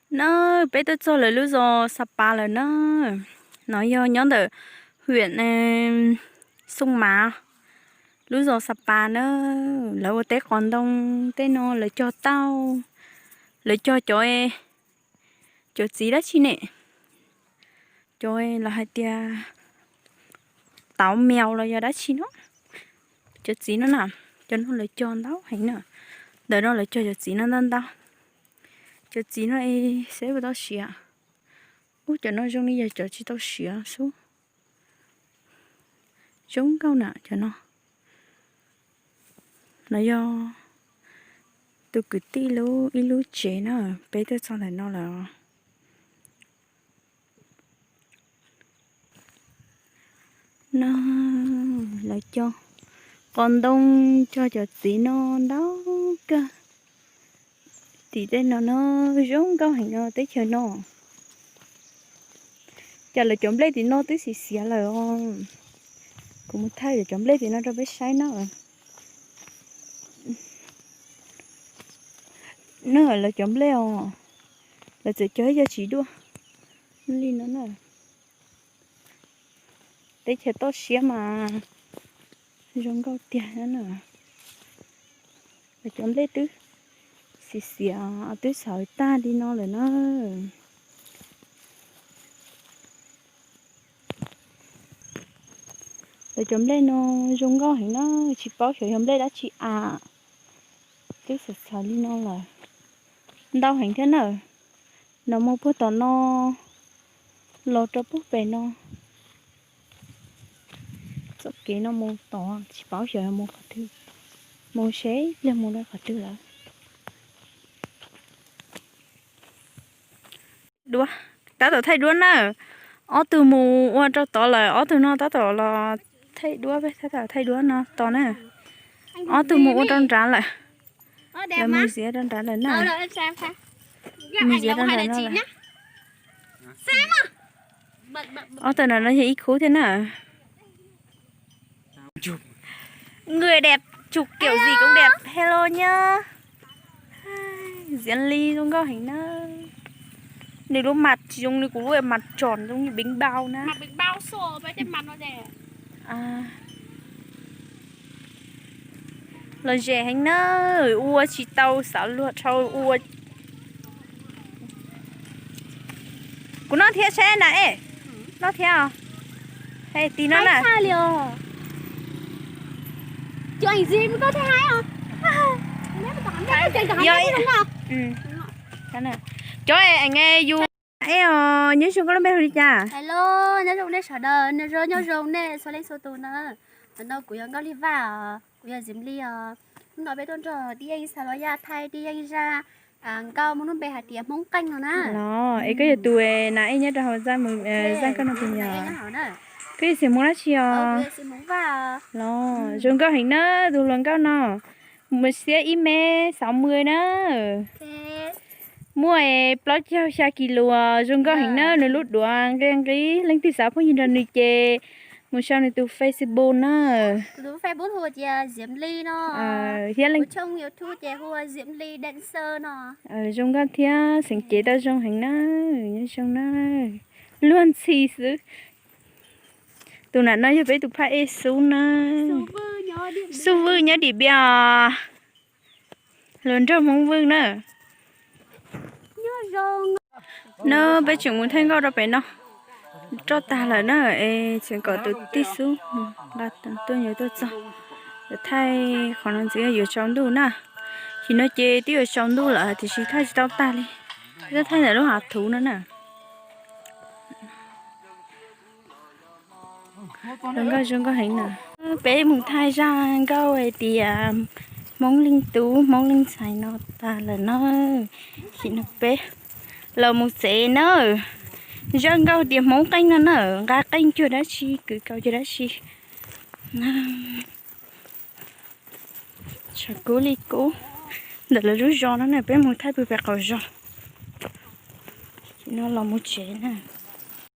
Na, peb tuaj txog lawv lub zos Xa Pas lawm na. No yog nyob ntawm hwm Xooj Mav, lub zos Xa Pas na. Lawv ua teb qos ntoo, tej no lawv cog tauj, lawv cog cov, cov txiv dab tsi ne, cov lawv hais tias tauv meos los yog dab tsi no. Cov txiv no na, cov no lawv cog ntau heev na. Ntawm no lawv cog cov txiv no ntau ntau. Cov txiv no es xav puas tau siav. Ub, cov no zoo li yog cov tsis tau siav xwb. Zoo nkauj na cov no. No yog tus kwv tij lub ib lub tsev na, peb tuaj txog ntawm no lawm. No, lawv cog qos ntoo, cog cov txiv no ntau kawg. Tim tej no no zoo nkauj heev no teb chaws no. Cas lawv cov nplej tim no twb xiav xiav lawm os. Kuv mus thaij lawv cov nplej tim no rau peb saib na. Na lawv cov nplej os, lawv txawm cog ib co tsis duaj li no na. Teb chaws toj siab mas zoo nkauj tiag na. Lawv cov nplej twb xiav xiav, twb xav tag li no lawm na. Lawv cov nplej no zoo nkauj heev na, tsis paub xyov yog nplej dab tsi a. Twb xav xav li no lawm. Ntau heev thiab na. No mus puag tom no los rau puag pem no. Txoj kev no mus tod tsis paub xyov mus qhov twg, mus seb pliag mus rau qhov twg lawm. Duab, tab tom thaij duab na. Ob tug mus ua rau tod lawm, ob tug no tab tom los thaij duab, peb tab tom thaij duab no tos na. Ob tug mus ua rau nrad lawm. Lawv mus ziav rau nrad lawm na. Mus ziav rau nrad no lawm. Ob tug no no yog ib khub thiab na. Người đẹp chụp kiểu gì cũng đẹp. Hello nhá. Diễm Ly zoo nkauj heev na. Nws lub mặt tsis zoo li kuv lub mặt tròn giống như bánh bao na. Lom zem heev na, ua tsis tau xav luag dhau ua. Kuv noj thiab seb na es. Noj thiab os. Hais ti no na. Cov es nge yus es os, nyob zoo koj lub npe hu li cas? Hello, nyob zoo nej sawv daws, nyob zoo, nyob zoo nej txhua leej txhua tus na. Ntawm no kuv yog Nkauj Lis Vaj os, kuv yog Diễm Ly os. Hnub no peb tuaj nrog Tij Yeej xa los yaj thaij Tij Yeej zaj nkauj muaj lub npe hais tias Hmoob Qeej no na. Los es koj yog tus na es nyob rau hauv zaj, zaj nkauj no tus yog. Koj yog xeem Hmoob dab tsi os? Los zoo nkauj heev na tus hluas nkauj no. Mus xiab ib mev xauv mws na. Muaj plaub caug xya kis lus, zoo nkauj heev na, nws lub duav nqi nqi, leej twg xav phooj ywg nrog nws ces mus sau nws tus Facebook na. Thiab zoo nkauj thiab xeem cev tau zoo heev na, nyob zoo na. Luag ntxhi xwb. Tus nam no yog peb tus phaj ej Xub na. Xub Vwj nyob Dim Npiaj os. Hluas nraug Hmoob Vwj na. No peb tseem mus thaij nkauj rau pem no. Roj tag lawm na, es tseem kom tus tij Xub nqa tuaj yuav tuaj txog. Yuav thaij qhov no ntxiv yuav tsaus ntuj na. Sim no ces twb yuav tsaus ntuj lawm tiam sis thaij tsis tau tag li. Peb thaij ntawm lub hav thuv no na. Zoo nkauj, zoo nkauj heev na. Peb mus thaij zaj nkauj hais tias Hmoob Leej Tub Hmoob Leej Ntxhais no tag lawm na. Sim no peb los mus tsev na. Zaj nkauj tias Hmoob Qeej no na, nqa qeej cuag dab tsi, kwv kaus cuag dab tsi. Tshav kub li kub. Ntawm lawv lub zos no na, peb mus thaij pem qaum zos. Sim no los mus tsev na.